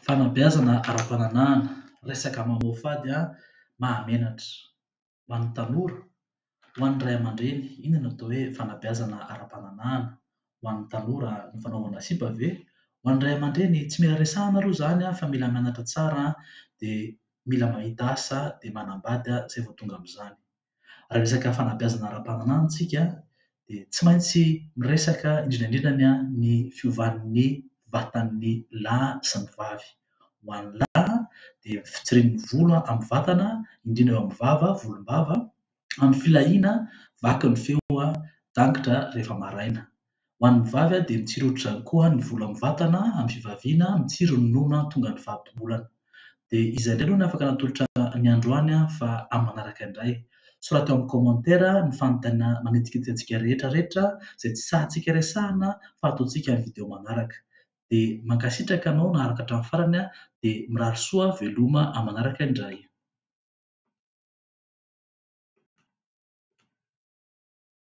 Fanabeazana ara-pananahana, resaka mamoafady mahamenatra. Ho an'ny tanora, ho an'ny ray aman-dreny, inona no atao hoe fanabeazana ara-pananahana? Ho an'ny tanora, ny fanaovana sipa ve? Ho an'ny ray aman-dreny, tsy mila resahana aloha izany fa mila mianatra tsara dia mila mahita asa dia manambady izay vao tonga amin'izany. Raha resaka fanabeazana ara-pananahana isika dia tsy maintsy miresaka indrindra indrindra ny fiovan'ny vatan'ny lahy sy ny vavy. Ho an'ny lahy dia ny fitsirian'ny volo amin'ny vatana, indrindra eo amin'ny vava, volom-bava, amin'ny filahiana, vaky ny feo, dangitra rehefa maraina. Ho an'ny vavy dia mitsiry ohatr'izany koa ny volo amin'ny vatana, amin'ny fivaviana, mitsiry ny nono tonga ny fadim-bolana. Dia izay indray aloha no afaka natolotra ny androany fa amin'ny manaraka indray. Soraty ao amin'ny commentaire ny fanontaniana manitikitika antsika rehetra rehetra izay tsy sahintsika resahana fa ataontsika amin'ny video manaraka. Dia mankasitraka anao naharaka hatramin'ny farany dia mirary soa veloma amin'ny manaraka indray.